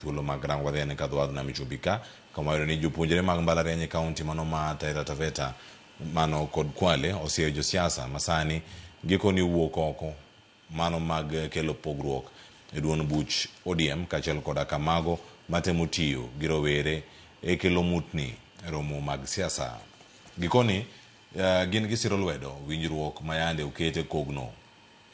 Thuolo mag rango wadhi ane kadho na Michubi ka kama wayudo ni jopuonjre mag mbalariany e kaunti mano ma Taita Taveta mano kod Kwale osieyo josiasa masani gikoni wuok oko mano mag kelo pogruok e duond buch ODM kaachiel koda kamago matemo tiyo gi rowere e kelo mutni e romo mag siasa. Gikoni gin gisiro lwedo winjruok mayande oket e kogno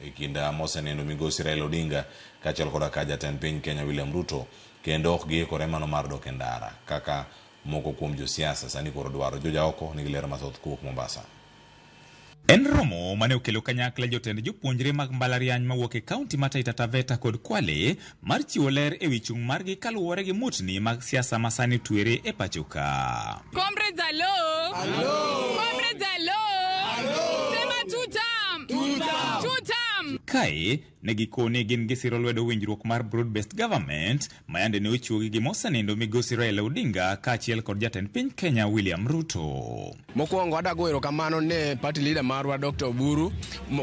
e kind moseneno migosi Raila Odinga kaachiel koda ka jatend piny Kenya William Ruto kendo ok giikore mano mar dok e ndara kaka moko kuom josiasa sani koro dwaro. Joja oko nigi ler mathoth kowuok Mombasa. En romo mane okelo kanyakla jotend jopuonjre mag mbalariany mawuok e kaunti ma Taita Taveta kod Kwale mar chiwo ler ewi chung' margi kaluwore gi mutni mag siasa ma sani twere e pacho ka. Comrades, hello. Hello. Comrades, hello. Hello. Sema two term. Two term. Two term. Kae ne gikoni gin gisiro lwedo winjruok mar broad based government ma yande ne ochuogi gi mosenindo migosi Raila Odinga kaachiel kod jatend piny Kenya William Ruto. Mokwongo adago erokamano ne party leader marwa Dr. Oburu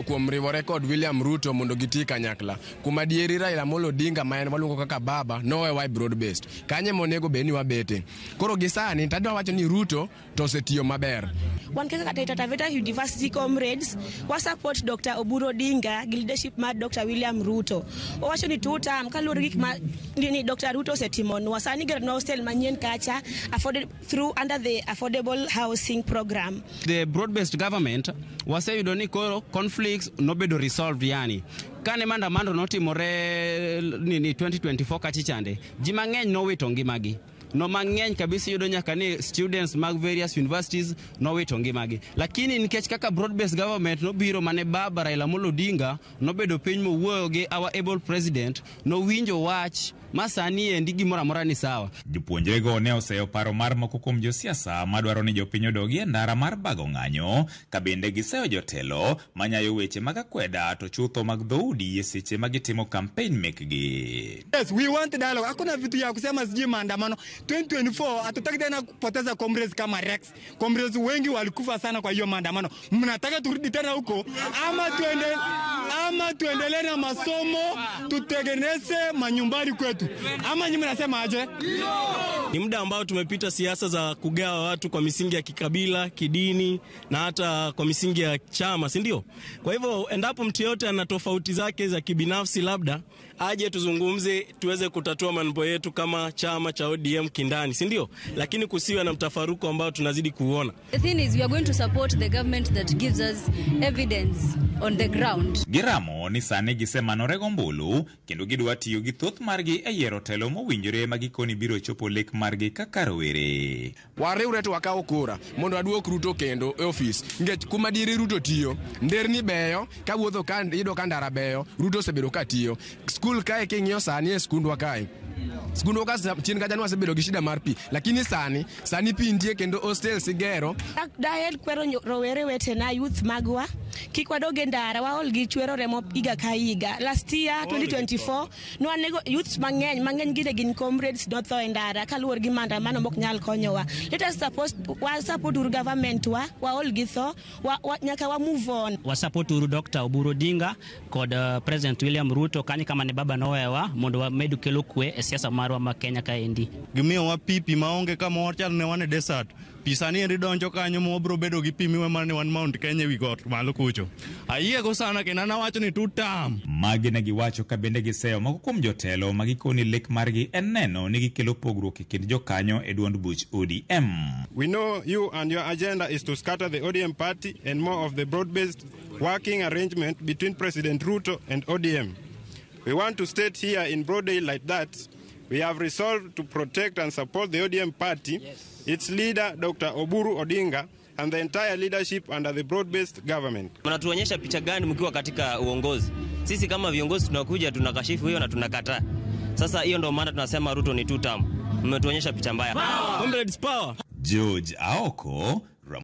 kuom riwore kod William Ruto mondo giti kanyakla. Kuom adieri Raila Amolo Odinga ma en waluongo kaka baba nowewa e broad based. Kanye monego bed ni wabete. Koro gi sani tadwa wacho ni Ruto to osetiyo maber. Wan kaka Taita Taveta University comrades wa support Dr. Oburu Odinga gi leadership mar Dr. William Ruto. Owacho ni two term kaluwore gi gik ma ni Dr. Ruto osetimonwa. Sani geronwa hostel manyien kacha afforded through under the affordable housing program. The broad-based government waseyudo ni koro conflicts nobedo resolved, yani kane maandamano notimore nini 2024 kachichande ji mang'eny nowito ngimagi no mang'eny kabisa. Iyudo nyaka ni students mag various universities nowito ngimagi, lakini nikech kaka broad based government nobiro mane baba Raila Amolo Odinga nobedo piny mowuoyo gi our able president, nowinjo wach ma sani endi gimoro amora ni sawa. Jopuonjrego ne oseyo paro mar moko kuom josiasa madwaro ni jopiny odogi e ndara mar bago ng'anyo, ka bende giseyo jotelo manyayo weche mag akweda to chutho mag dhoudi e seche ma gitimo kampen mekgi. Yes, we want dialogue. Hakuna vitu ya kusema sijui maandamano. 2024 hatutaki tena kupoteza comrades kama Rex. Comrades wengi walikufa sana kwa hiyo maandamano. Mnataka turudi tena huko ama tuendelee na masomo tutengeneze manyumbani kwetu, ama nyinyi mnasema aje? Ni muda ambao tumepita siasa za kugawa watu kwa misingi ya kikabila, kidini na hata kwa misingi ya chama, si ndio? Kwa hivyo endapo mtu yote ana tofauti zake za kibinafsi, labda aje tuzungumze, tuweze kutatua mambo yetu kama chama cha ODM kindani, si ndio? Lakini kusiwe na mtafaruku ambao tunazidi kuona. The thing is, we are going to support the government that gives us evidence on the ground. Giramo ni sani gisemanore gombulu kendo gidwa tiyo gi thoth margi e yiero telo mowinjore ma gikoni biro chopo lek margi kaka rowere. Wariwre to wakaw kura mondo waduok Ruto kendo e ofis, nikech kuma diere Ruto tiyo, nderni beyo, kawuotho ka iyudo ka ndara beyo. Ruto osebedo ka tiyo skul kae. King'iyo sani e skundwa kae, skundwa ka chien kacha nwasebedo gi shida mar pi, lakini sani pi nitie kendo hostels igero. Daher kwero rowere wetena, youth magwa, kik wadog e ndara. Waol gi chwero remo higa ka higa. Last year 2024 nwanego youths mang'eny mang'eny, gine gin comrades notho e ndara kaluwore gi maandamano mok nyal konyowa. Let us support, wa support uru government wa. Waol gi tho wa, nyaka wa move on. Wasupport uru Dr. Oburu Odinga kod President William Ruto kanyo kama ne baba nowewa mondo wamed kelo kwe e siasa marwa ma Kenya kaendi. Gimiyowa pi maonge kama wachal ne wan e desert. Pi sani endi donjo kanyo ma wabiro bedo gi pi miwe mana ni wan Mount Kenya ewi got malo kucho. Ayiego sana kendo an awacho ni two term. Magi ne giwacho ka bende giseyo moko kuom jotelo ma gikoni lek margi en neno ni gikelo pogruok e kind jokanyo e duond buch ODM. We know you and your agenda is to scatter the ODM party and more of the broad-based working arrangement between President Ruto and ODM. We want to state here in broad daylight that we have resolved to protect and support the ODM party, its leader Dr. Oburu Odinga, and the entire leadership under the broad-based government. Mnatuonyesha picha gani mkiwa katika uongozi? Sisi kama viongozi tunakuja tunakashifu hiyo na tunakataa. Sasa hiyo ndio maana tunasema Ruto ni two term. Mmetuonyesha picha mbaya. Comrades power. George Aoko,